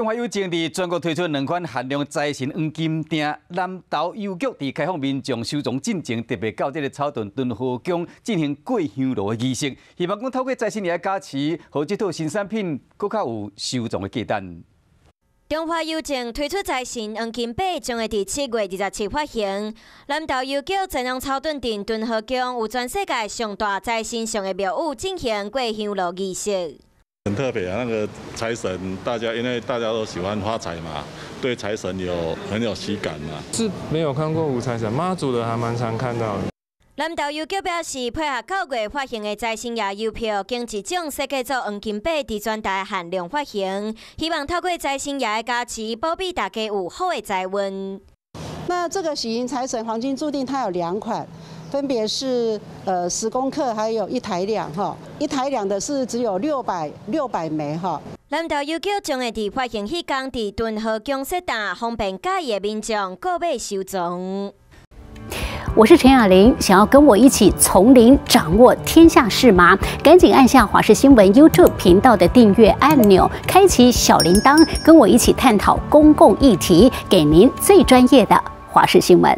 中華郵政佇全國推出兩款限量財神黃金鈿，南投郵局佇開放民眾收藏進前，特別到這个草屯敦和宮進行過香爐的儀式，希望講透過財神爺的加持，予這套新產品閣較有收藏的價值。中華郵政推出財神黃金幣，將會佇7月27發行。南投郵局前往草屯鎮敦和宮，有全世界上大財神像的廟宇進行過香爐儀式。很特別啊！那個財神，大家因為大家都喜歡發財嘛，對財神有很有喜感嘛。是沒有看過武財神，媽祖的還蠻常看到的。南投郵局表示，配合9月發行的財神爺郵票，經一種設計做黃金幣，佇全台限量發行，希望透過財神爺的加持，保庇大家有好的財運。那這個喜迎財神黃金鑄鈿，它有兩款。分別是10公克，還有1台兩哈，1台兩的是只有600枚哈。南投郵局將會佇發行彼工，佇敦和宮設檔，方便佮意的民眾購買收藏。我是陳雅玲，想要跟我一起從零掌握天下事嗎？趕緊按下華視新聞 YouTube 頻道的訂閱按鈕，開啟小鈴鐺，跟我一起探討公共議題，給您最專業的華視新聞。